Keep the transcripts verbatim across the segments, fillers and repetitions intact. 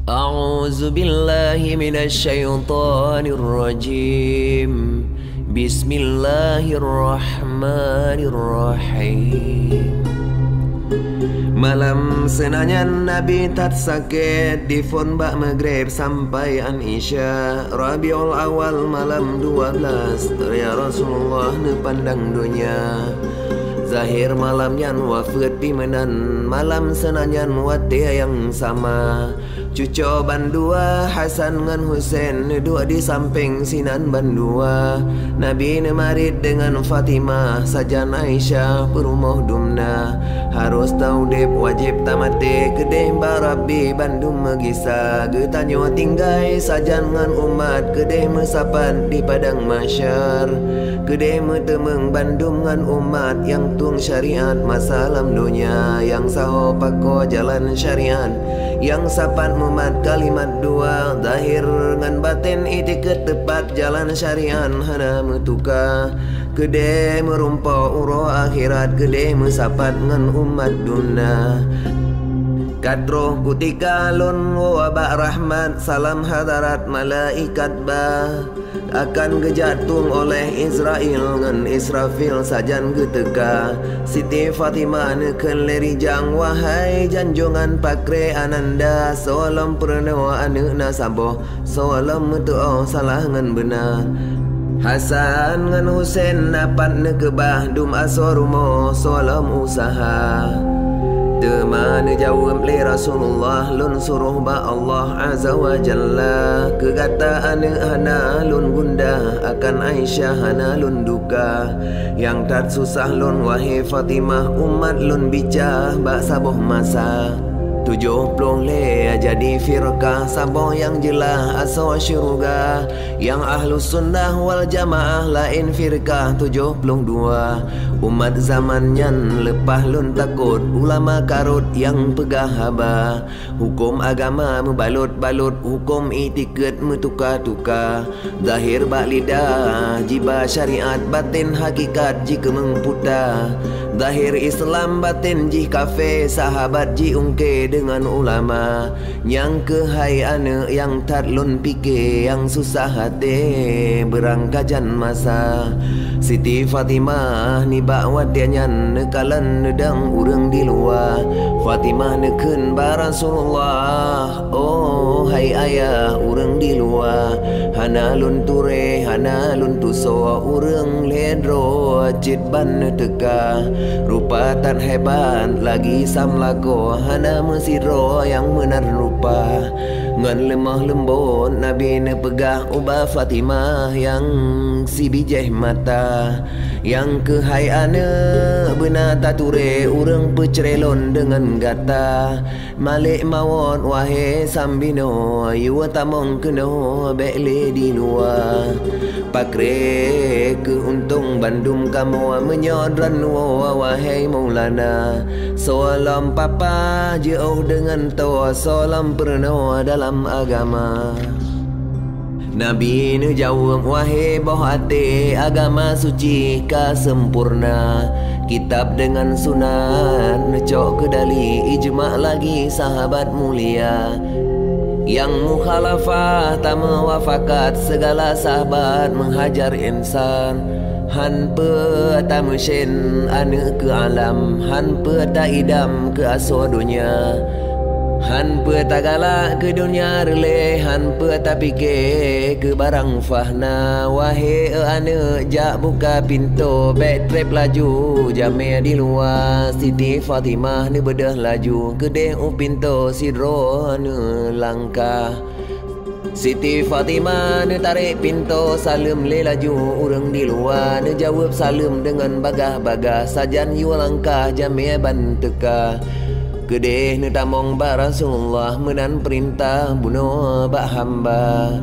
A'udzubillahi minasyaitonirrajim. Malam seunanyan Nabi that sakét, diphon bak Maghrib sampai an Isya. Rabiul Awal malam dua belas, ya Rasulullah neupandang donya. Zahir malam nyan wafeuet pih meunan, malam seunanyan watée nyang sama. Cucoe bandua Hasan ngon Husen neuduek di sampéng sinan bandua. Nabi neumarit deungon Fatimah, sajan Aisyah peurumoh dumna. Harôh taudeb wajéb tamaté, keudeh bak Rabbi bandum meugisa. Geutanyoe tinggai sajan ngon umat, keudeh meusapat di padang mahsyar. Keudeh meuteumeung bandum ngon umat nyang tueng syariat masa lam donya, nyang saho pakoe jalan syariat, nyang sapat mumat kalimat dua, zahir ngon baten itikeuet teupat jalan syariat hana meutuka. Keudeh meurumpo uroe akhirat, keudeh meusapat ngon umat dumna. Ka troh kutika lôn woe bak rahmat, salam hadarat malaikat ba. Akan geujak tueng oleh Israil ngon Israfil sajan geuteuka. Siti Fatimah neukheun lé rijang, wahai janjongan pakre ananda, soe lom peurunoe aneuëk na saboh, soe lom meutuoh salah ngon beuna. Hasan ngon Husen na pat neukeubah, dum asoe rumoh soe lom useuha. Teuma neujaweueb lé Rasulullah, lôn suroh bak Allah Azza wa Jalla, keu gata aneuëk hana lôn gundah, akan Aisyah hana lôn duka. Nyang that susah lôn, wahé Fatimah, umat lôn bica bak saboh masa. Tujoh ploh lhée jadi firqah, saboh nyang jeulaih asoe syeuruga. Nyang Ahlus Sunnah wal Jamaah laén firqah tujoh ploh dua. Umat zaman nyan leupah lôn takot, ulama karot nyang peugah haba. Huköm agama meubalot-balot, huköm itikeuet meutuka-tuka. Zahir bak lidah jiba syariat, baten hakikat jikeumeung puta. Zahir Islam, baten jih kafé, sahabat jiungkée deungon ulama. Nyang keuhai aneuëk nyang that lôn pike, nyang susah até beurangkajan masa. Siti Fatimah nibak watée nyan neukalon neudong ureuëng di luwa. Fatimah neukheun bak Rasulullah, "Oh hai ayah, ureuëng di luwa hana lôn ture, hana lôn tusoe, ureuëng lhée droe cit ban neuteuka. Rupa that hebat, lagi samlakoe, hana meusidroe nyang meunan rupa." Ngon leumoh leumbot Nabi neupeugah ubak Fatimah nyang sibijéh mata, "Nyang keuhai aneuëk, beuna tature ureuëng peucré lôn deungon gata. Malek mawöt, wahé sambinoe, yue tamong keunoe bék lé di luwa. Pakre keuh untông bandum kamoe meunyoe droeneueh, wahé Maulana. Soe lom papa jiôh deungon toe, soe lom peurunoe dalam agama." Nabi neujaweueb, "Wahé boh até, agama suci ka seumpurna. Kitab deungon sunat neucok keu dali, ijma lagi sahabat mulia. Nyang mukhalafah tameuwafakat, sigala sahabat meuhajar insan. Han peue tameusen aneuëk keu alam, han peue taidam keu asoe donya. Han peue tagalak keu donya reulée, han peue tapike keu barang fana. Wahé aneuëk, jak buka pintoe, bék treb laju jamé di luwa." Siti Fatimah neubeudôh laju keudeh u pintoe sidroe neulangkah. Siti Fatimah neutarek pintoe, saleuem lé laju ureuëng di luwa, neujaweueb saleuem deungon bagaih-bagaih, sajan yue langkah jamé ban teuka. Keudeh neutamong bak Rasulullah, meunan peurintah bunoe bak hamba.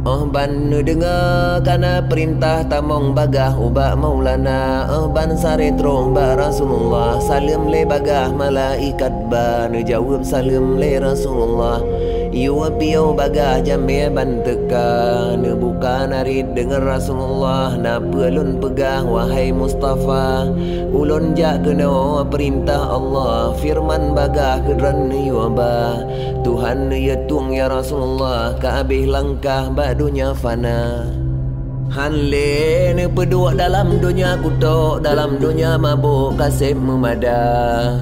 Óh ban neudeungoe kana peurintah tamong bagaih ubak Maulana, óh ban saré troh bak Rasulullah, saleuem lé bagaih malaikat ba. Neujaweueb saleuem lé Rasulullah, yue piôh bagaih jamé ban teuka. Neubuka narit deungon Rasulullah, "Na peue lôn peugah, wahai Mustafa? Ulôn jak keunoe peurintah Allah, feureuman bagaih keu droeneueh yue ba. Tuhan neuyue tueng, ya Rasulullah, ka abéh langkah bak donya fana. Han lé neupeuduek dalam donya kutok, dalam donya mabök ka seb meumada.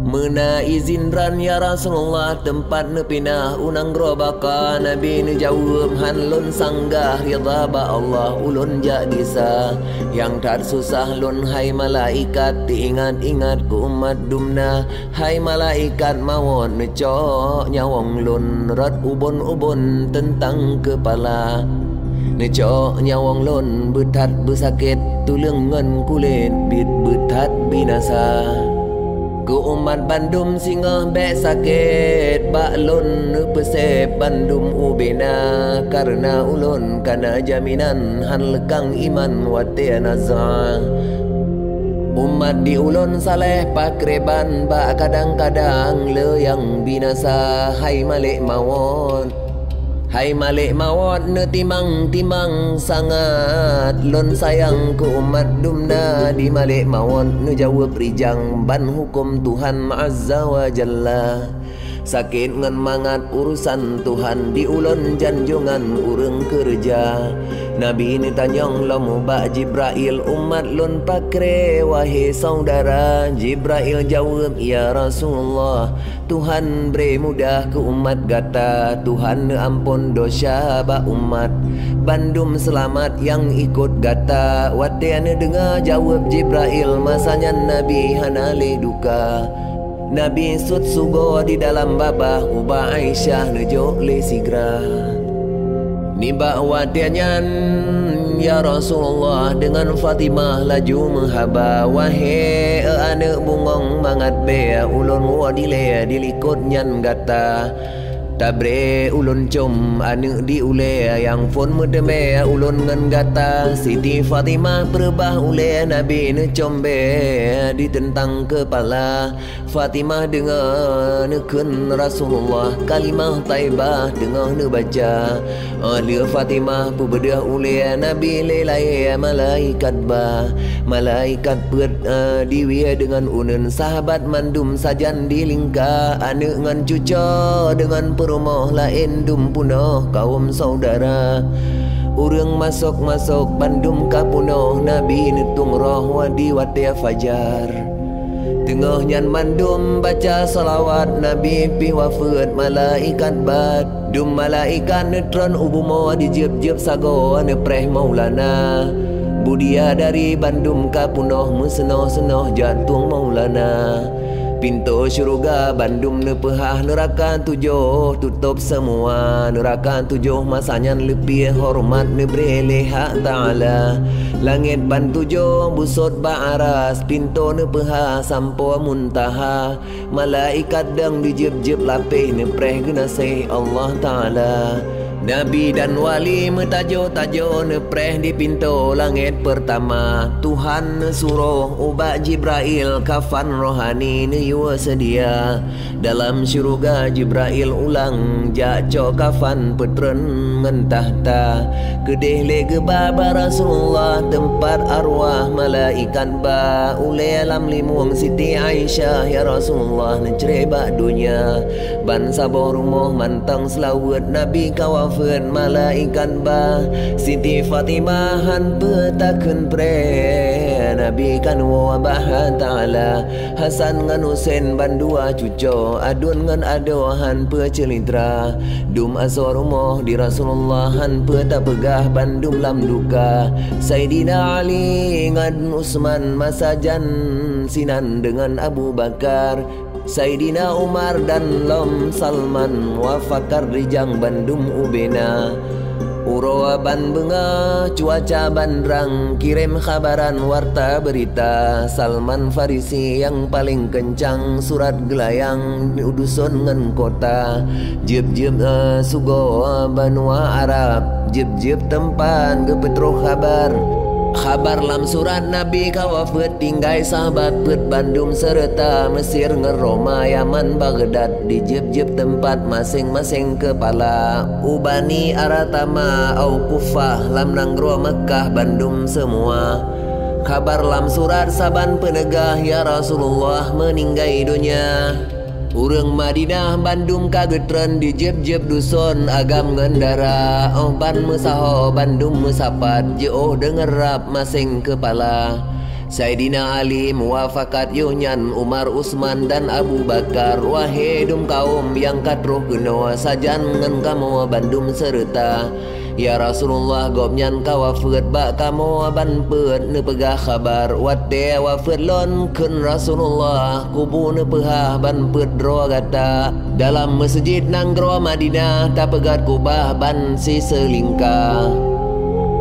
Meuna izin droen, ya Rasulullah, teumpat neupinah u nanggroe Baka. Nabi neujaweueb, "Han lôn sanggah, ridha bak Allah ulôn jak gisa. Nyang that susah lôn, hai malaikat, teuingat-ingat keu umat dumna. Hai malaikat mawöt, neucok nyawöng lôn rot ubon-ubon teuntang keupala. Neucok nyawöng lôn beuthat beusakét, tuleueng ngon kulét biet beuthat binasa. Keu umat bandum singoh bék sakét, bak lôn neupeuseb bandum ubena, kareuna ulôn kana jaminan han leukang iman watée nazah." Umat di ulôn saléh pakriban, bak kadang-kadang le nyang binasa, hai malek mawöt. Hai malek mawöt, neutimang-timang sangat lôn sayang keu umat dumna. Di malek mawöt neujaweueb rijang ban huköm Tuhan Azza wa Jalla. Sakét ngon mangat urusan Tuhan, di ulôn janjongan ureuëng keureuja. Nabi neutanyong lom ubak Jibrail, "Umat lôn pakre, wahé syedara?" Jibrail jaweueb, "Ya Rasulullah, Tuhan bri mudah keu umat gata, Tuhan neuamphon desya bak umat bandum seulamat nyang ikot gata." Watée neudeungoe jaweueb Jibrail, masa nyan Nabi hana lé duka. Nabi sut sugoe di dalam babah, ubak Aisyah neujok lé sigra. Nibak watée nyan, ya Rasulullah, deungon Fatimah laju meuhaba, "Wahé aneuëk bungöng mangat bée, ulôn woe dilée dilikot nyan gata. Tabre ulôn com aneuëk di ulée nyang phon meuteumé ulôn ngon gata." Siti Fatimah peureuba ulée Nabi neucom bée di teuntang keupala. Fatimah deungoe neukheun Rasulullah kalimah thaibah teungoh neubaca. Óh lheueh Fatimah peubeudôh ulée Nabi, lé layée malaikat ba. Malaikat peuet, eh, diwie deungon uneuen, sahabat mandum sajan dilingka, aneuëk ngon cucoe deungon peurumoh laén dum peunoh kawöm syedara. Ureuëng masôk-masôk bandum ka peunoh, Nabi neutueng roh di watée fajar. Teungoh nyan mandum baca seulaweuet, Nabi pih wafeuet malaikat ba. Dum malaikat neutron u bumoe dijeueb-jeueb sagoe neupreh Maulana. Budiadari bandum ka peunoh, meuseunoh-seunoh jak tueng Maulana. Pintoe syeuruga bandum neupeuhah, neuraka tujoh tutôb seumua. Neuraka tujoh masa nyan leupie horeumat neubri lé hak Taala. Langét ban tujoh busot bak aras, pintoe neupeuhah sampoe muntaha. Malaikat dong dijeueb-jeueb lapéh neupreh geunaséh Allah Taala. Nabi dan wali meutajoh-tajoh neupreh di pintoe langét peurtama. Tuhan neusuroh ubak Jibrail kafan rohani neuyue seudia. Dalam syeuruga Jibrail ulang jak cok kafan peutreun ngon takhta. Keudeh lé geuba bak Rasulullah teumpat arwah malaikat ba. Ulée lam limueng Siti Aisyah, ya Rasulullah, neucre bak donya. Ban saboh rumoh mantong seulaweuet, Nabi ka wafeuet malaikat ba. Siti Fatimah han peutakheun preh, Nabi ka neuwoe bak Taala. Hasan ngon Husen bandua cucoe, aduen ngon adoe han peuceulitra. Dum asoe rumoh di Rasulullah han peue tapeugah, bandum lam duka. Saidina Ali ngon Utsman masa jan sinan deungon Abu Bakar. Saidina Umar dan lom Salman, wafakar rijang bandum ubena. Uroe ban beungoh, cuaca ban trang, kirém khabaran warta beurita. Salman Farisi nyang paleng keuncang, surat geulayang u duson ngon kota. Jeueb-jeueb, eh, sugoe banua Arab, jeueb-jeueb teumpat geupeutroh khabar. Khabar lam surat Nabi ka wafeuet, tinggai sahabat peuet bandum seureuta Mesir ngon Roma, Yaman, Baghdad, di jeueb-jeueb teumpat maséng-maséng keupala. U Bani Aratama, Au Kufah, lam nanggroe Meukah bandum seumua. Khabar lam surat saban peuneugah, ya Rasulullah meuninggai donya. Ureuëng Madinah bandum ka geutreun di jieb-jieb duson agam ngon dara, óh ban meusaho bandum meusapat jiôh deungon rab maséng keupala. Saidina Ali muwafakat yoh nyan Umar, Utsman dan Abu Bakar, wahé dum kawöm nyang ka troh keunoe sajan ngon kamoe bandum seureuta. Ya Rasulullah, gobnyan ka wafeuet bak kamoe ban peuet neupeugah khabar. Watée wafeuet lôn kheun Rasulullah, kubu neupeuhah ban peuet droe gata. Dalam meuseujid nanggroe Madinah tapeugét kubah ban siseulingka.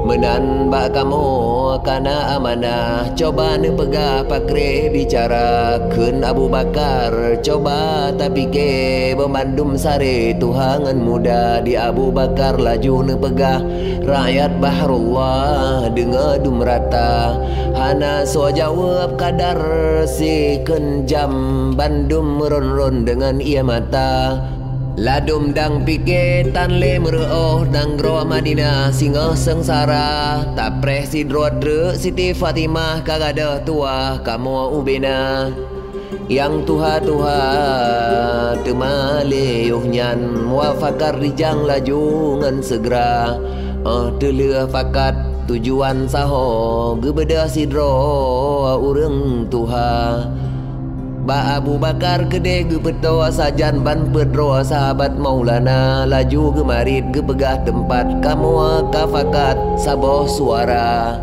Meunan bak kamoe kana amanah, coba neupeugah pakri bicara, kheun Abu Bakar, coba tapike beumandum saré tuha ngon muda. Di Abu Bakar laju neupeugah, rakyat Bahrullah deungoe dum rata. Hana soe jaweueb kadar sikheun jam, bandum meuron-ron deungon ié mata. Ladum dang pike tan lé meureuoh, nanggroe Madinah singoh seungsara. Tapreh sidroe treuk Siti Fatimah ka gadôh tuwah kamoe ubena. Nyang tuha-tuha teuma lé yoh nyan muwafakat rijang laju ngon seugra. Óh teulheueh fakat tujuan saho geubeudôh sidroe ureuëng tuha. Bak Abu Bakar keudeh geupeutoe sajan ban peuet droe sahabat Maulana, laju geumarit geupeugah teumpat kamoe ka fakat saboh suara.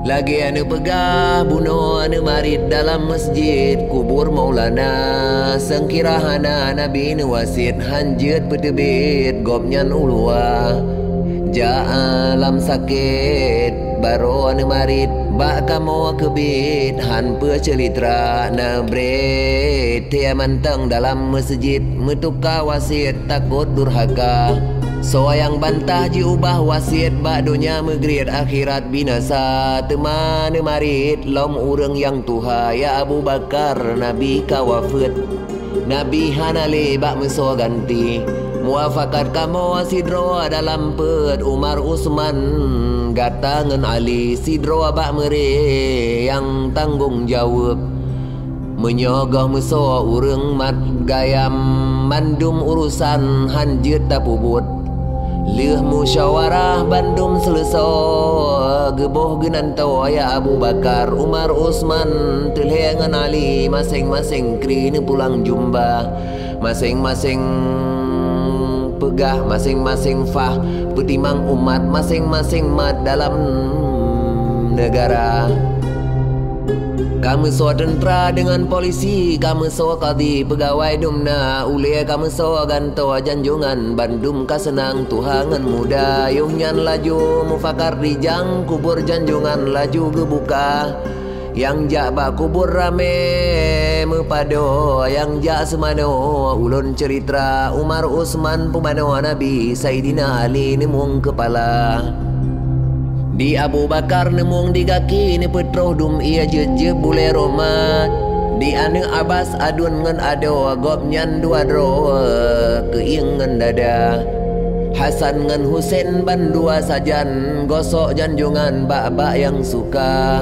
Lagée neupeugah bunoe neumarit dalam meuseujid kubur Maulana, seungkira hana Nabi neuwasiet han jeuet peuteubiet gobnyan u luwa. Jak lam sakét barô neumarit, bak kamoe keubiet han peuceulitra na brét. Thée mantong dalam meuseujid meutuka wasiet takot durhaka. Soe nyang bantah jiubah wasiet bak donya meugriet akhirat binasa, teuma neumarit lom ureuëng nyang tuha, ya Abu Bakar, Nabi ka wafeuet. Nabi hana lé bak meusoe ganti. Muwafakat kamoe sidroe dalam peuet, Umar, Utsman, gata ngon Ali sidroe bak meuré nyang tanggong jaweueb. Meunyoe goh meusoe ureuëng mat gayam, mandum urosan han jeuet tapeubuet. Lheueh musyawarah bandum seuleusoe, geuboh geunantoe ya Abu Bakar, Umar, Utsman, teulhée ngon Ali, maséng-maséng kri neupulang jumba. Maséng-maséng peugah, maséng-maséng fah, peutimang umat, maséng-maséng mat dalam neugara. Ka meusoe teuntra deungon polisi, ka meusoe kadi peugawai dumna, ulée ka meusoe gantoe janjongan, bandum ka seunang tuha ngon muda. Yoh nyan laju mufakat rijang kubur janjongan laju geubuka. Nyang jak bak kubur ramé meupadoe, nyang jak seumanoe ulôn ceurita, Umar, Utsman, pumanö Nabi, Saidina Ali neumueng keupala. Di Abu Bakar neumueng di gaki, neupeutroh dum ié jeuet-jeuet bulée rhoma. Di aneuëk Abbas aduen ngon adoe, gobnyan dua droe keuieng ngon dada. Hasan ngon Husen bandua sajan, gosok janjongan bak-bak nyang suka.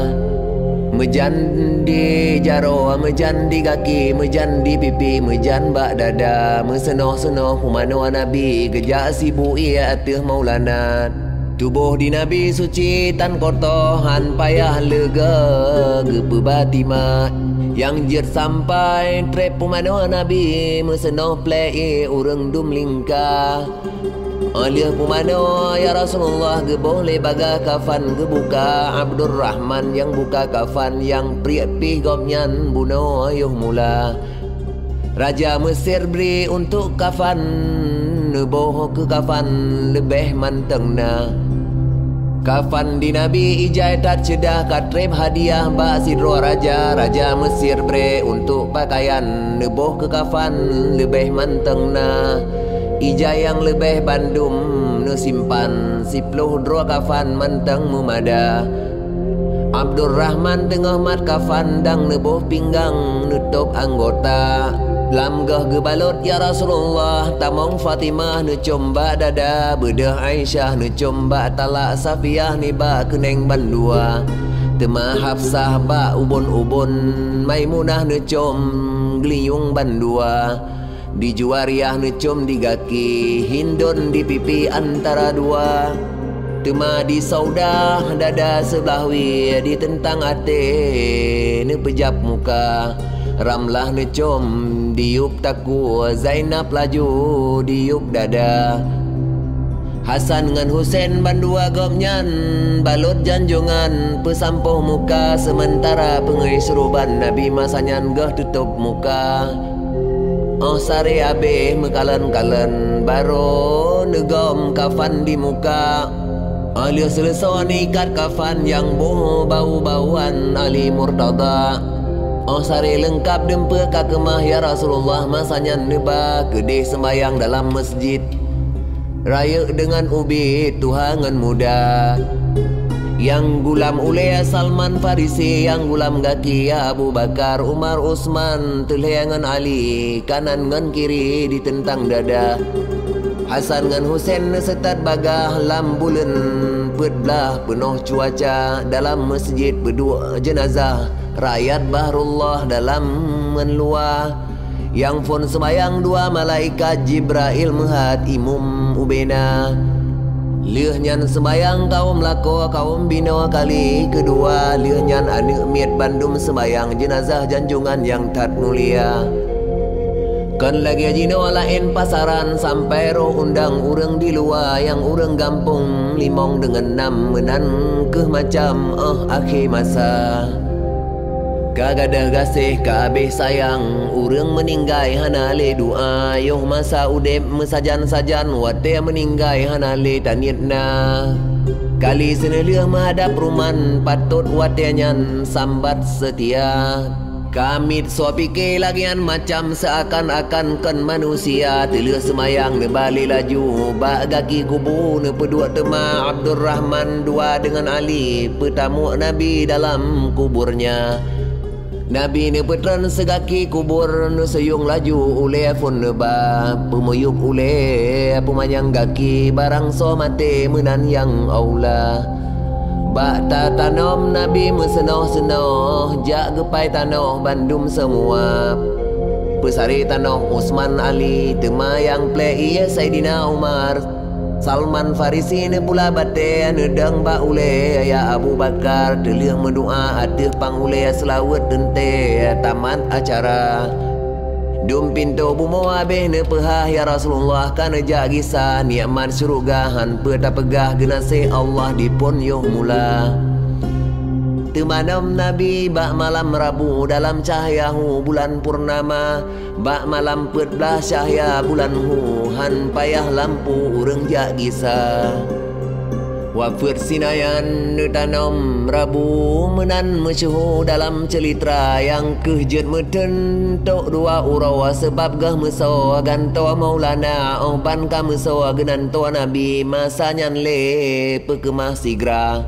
Meujan di jaroe, meujan di gaki, meujan di pipi, meujan bak dada. Meuseunoh-seunoh pumanö Nabi, geujak sibu ié ateueh Maulana. Tuboh di Nabi suci tan kotoh, han payah leuga geupeuba tima. Nyang jeuet sampai treb pumanö Nabi, meuseunoh plée ié ureuëng dum lingka. Óh lheueh pumanö, ya Rasulullah, geuboh lé bagah kafan geubuka. Abdurrahman nyang buka kafan, nyang priek pih gobnyan bunoe yoh mula. Raja Mesir bri untuk kafan, neuboh keu kafan leubeh mantong na. Kafan di Nabi ijai that ceudah, ka treb hadiah bak sidroe raja. Raja Mesir bri untuk pakaian, neuboh keu kafan leubeh mantong na. Ijai nyang leubeh bandum neusimpan, siploh droe kafan mantong meumada. Abdurrahman teungoh mat kafan dang neuboh pinggang, neutôb anggota. Lam goh geubalot, ya Rasulullah, tamong Fatimah neucom bak dada, beudôh Aisyah neucom bak talak, Safiyah nibak keuneng bandua. Teuma Hafsah bak ubon-ubon, Maimunah neucom geulinyueng bandua. Di Juwariah neucom di gaki, Hindon di pipi antara dua. Teuma di Saudah dada seublah wie, di teuntang até neupeujab muka. Ramlah neucom di yup takue, Zainab laju di yup dada. Hasan ngon Husen bandua gobnyan balot janjongan peusampoh muka, seumeuntara peungui suruban Nabi masa nyan geuh tutôb muka. Óh saré abéh meukalon-kalon, barô neugom kafan di muka. Óh lheueh seuleusoe neuikat kafan nyang boh bau-bauan Ali Murtada. Óh saré leungkab deumpeu ka keumah, ya Rasulullah, masa nyan neuba keudeh seumayang dalam meusjid. Rayeuk deungon ubit tuha ngon muda. Nyang gulam ulée Salman Farisi, nyang gulam gaki Abu Bakar, Umar, Utsman, teulhée ngon Ali, kanan ngon kiri di teuntang dada. Hasan ngon Husen neuseutôt bagaih lam buleuen peuet blaih peunoh cuaca, dalam meusjid peuduek jeunazah rakyat Bahrullah dalam ngon luwa. Nyang phon seumayang dua malaikat Jibrail meuhat imum ubena. Lheueh nyan seumayang kawöm lakoe, kawöm binoe kali keudua, lheueh nyan aneuëk miet bandum seumayang jeunazah janjongan nyang that mulia. Kon lagée jinoe laén pasaran sampai roh undang ureuëng di luwa, nyang ureuëng gampông limong deungon nam, meunan keuh macam óh akhé masa. Ka gadôh gaséh ka abéh sayang, ureuëng meuninggai hana lé dua, yoh masa udeb meusajan-sajan, watée meuninggai hana lé taniet na. Kali seuneulheueh meuhadab ruman, patot watée nyan sambat seutia. Kamiet soe pike lagée nyan macam seuakan-akan kon manusia, teulheueh seumayang neuba lé laju bak gaki kubu, neupeuduek teuma Abdurrahman dua deungon Ali peutamok Nabi dalam kuburnya. Nabi neupeutreun seugaki kubur, neuseuyueng laju ulée phon neuba, peumuyueb ulée peumanyang gaki, barang soe maté meunan nyang aula. Bak tatanom Nabi meuseunoh-seunoh, jak geupai tanoh bandum seumua. Peusaré tanoh Utsman, Ali, teuma nyang plek ié Saidina Umar. Salman Farisi neupula batée, neudong bak ulée ya Abu Bakar, teulheueh meudoá ateueh pang ulée seulaweuet teuntée tamat acara. Dum pintoe bumoe abéh neupeuhah, "Ya Rasulullah, ka neujak gisa, nikmat syeuruga han peue tapeugah, geunaséh Allah diphon yoh mula." Teumanom Nabi bak malam Rabu dalam cahya hu bulan purnama, bak malam peuet blaih cahya bulan hu, han payah lampu ureuëng jak gisa. Wafeuet Sinayan neutanom Rabu meunan meusyeuhu dalam ceulitra, nyang kheueh jeuet meuteun tok dua uroe, seubab geuh meusoe gantoe Maulana, óh ban ka meusoe geunantoe Nabi, masa nyan lé peukeumah sigra.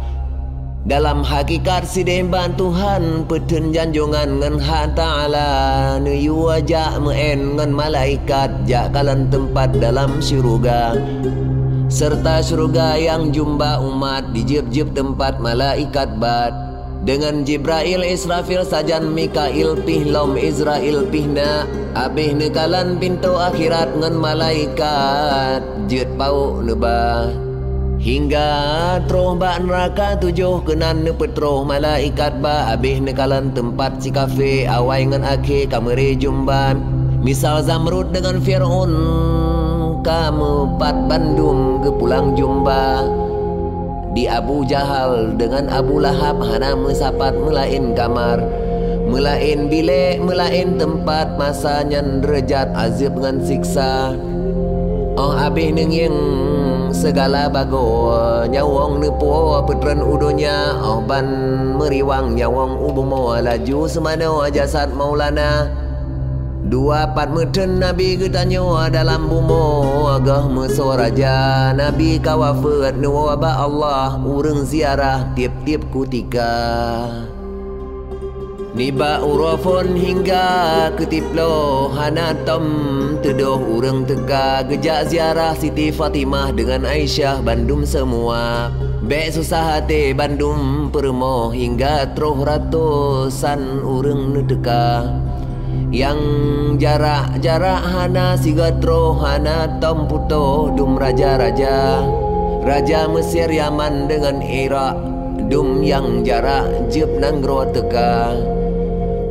Dalam hakikat sideh ban Tuhan peuteun janjongan ngon hak Taala, neuyue jak meu'en ngon malaikat jak kalon teumpat dalam syeuruga. Serta syeuruga nyang jumba umat dijeueb-jeueb teumpat malaikat bat. Deungon Jibrail, Israfil sajan, Mikail pih lom, Izrail pih na, abéh neukalon pintoe akhirat ngon malaikat jeuet pawok neuba. Hingga troh bak neuraka tujoh keunan neupeutroh malaikat ba, abéh neukalon teumpat si kafé awai ngon akhé ka meuré jumba. Misal Zamrud deungon Fir'aun ka meupat bandum geupulang jumba. Di Abu Jahal deungon Abu Lahab hana meusapat meulaén kamar, meulaén bilék, meulaén teumpat, masa nyan deurajat azeueb ngon siksa. Óh abéh neungieng sigala bagoe, nyawöng neupuwoe peutreun u donya, óh ban meuriwang nyawöng u bumoe, laju seumanoe jasad Maulana. Dua pat meuteun Nabi geutanyoe dalam bumoe, geuh meusoe raja, Nabi ka wafeuet neuwoe bak Allah, ureuëng ziarah tieb-tieb kutika. Nibak uroe phon hingga keu tiploh hana tom teudôh ureuëng teuka geujak ziarah Siti Fatimah deungon Aisyah bandum seumua. Bék susah até bandum peurumoh hingga troh ratosan ureuëng neuteuka. Nyang jarak-jarak hana sigoe troh, hana tom putôh dum raja-raja. Raja Mesir, Yaman deungon Irak, dum nyang jarak jeueb nanggroe teuka.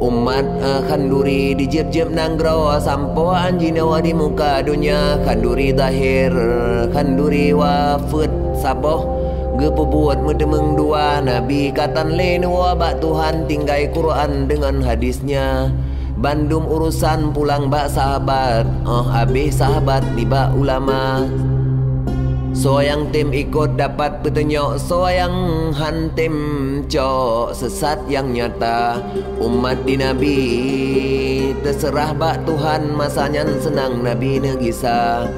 Umat, eh, khanduri dijeueb-jeueb nanggroe sampoe an jinoe di muka donya, khanduri zahir, khanduri wafeuet saboh, geupeubuet meuteumeung dua. Nabi ka tan lé neuwoe bak Tuhan, tinggai Quran deungon hadis nyan. Bandum urusan pulang bak sahabat, óh abéh sahabat nibak ulama. Soe nyang tem ikot dapat peutunyok, soe nyang han tem cok seusat nyang nyata. Umat di Nabi teuseurah bak Tuhan, masa nyan seunang Nabi neugisa.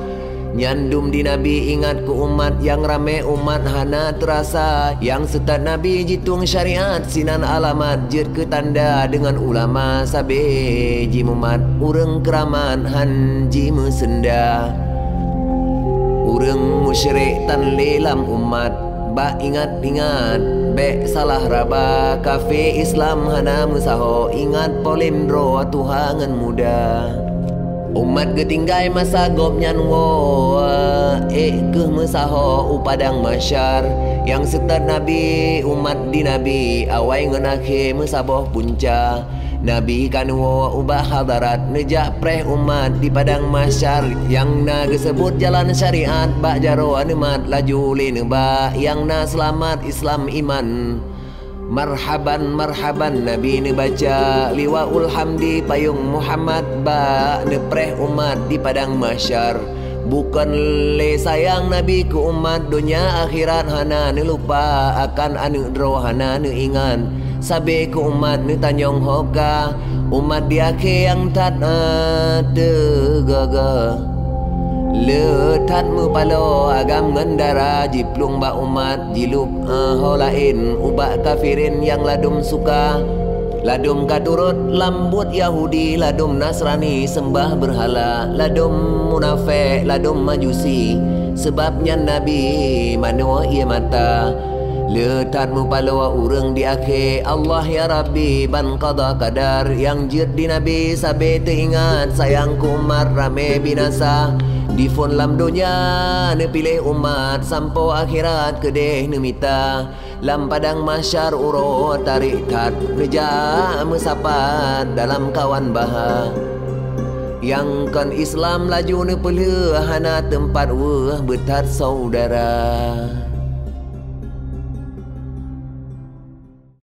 Nyan dum di Nabi ingat keu umat nyang ramé, umat hana teurasa. Nyang seutôt Nabi jitueng syariat, sinan alamat jeuet keu tanda deungon ulama, sabé jimumat ureuëng keuramat han jimeuseunda. Ureuëng musyrik tan lé lam umat, bak ingat-ingat bék salah raba, kafé Islam hana meusaho, ingat polém droe tuha ngon muda. Umat geutinggai masa gobnyan woe, ék kheueh meusaho u padang mahsyar. Nyang seutôt Nabi, umat di Nabi, awai ngon akhé meusaboh punca. Nabi ka neuwoe ubak hadarat, neujak preh umat di padang mahsyar. Nyang na geuseubut jalan syariat, bak jaroe neumat laju lé neuba, nyang na seulamat Islam iman. Marhaban, marhaban Nabi neubaca, liwaul hamdi payong Muhammad bak neupreh umat di padang mahsyar. Bukon lé sayang Nabi keu umat, donya akhirat hana neulupa, akan aneuëk droe hana neuingat, sabé keu umat neutanyong ho ka. Umat di akhé nyang that, eh, teugoe-goe. Le that meupaloe agam ngon dara, jiplueng bak umat, jilub, eh, ho laén ubak kafirin nyang ladum suka. Ladum ka turot lam buet Yahudi, ladum Nasrani seumbah beurhala, ladum munafék, ladum Majusi. Seubab nyan Nabi manoe ié mata. Le that meupaloe ureuëng di akhé, Allah ya Rabbi ban qada qadar nyang jeuet di Nabi, sabé teuingat sayang keu umat ramé binasa. Diphon lam donya neupiléh umat, sampoe akhirat keudeh neumita. Lam padang mahsyar uroe tarék that, neujak meusapat dalam kawan baha. Nyang kon Islam laju neupeulheueh, hana teumpat weueh beuthat saudara.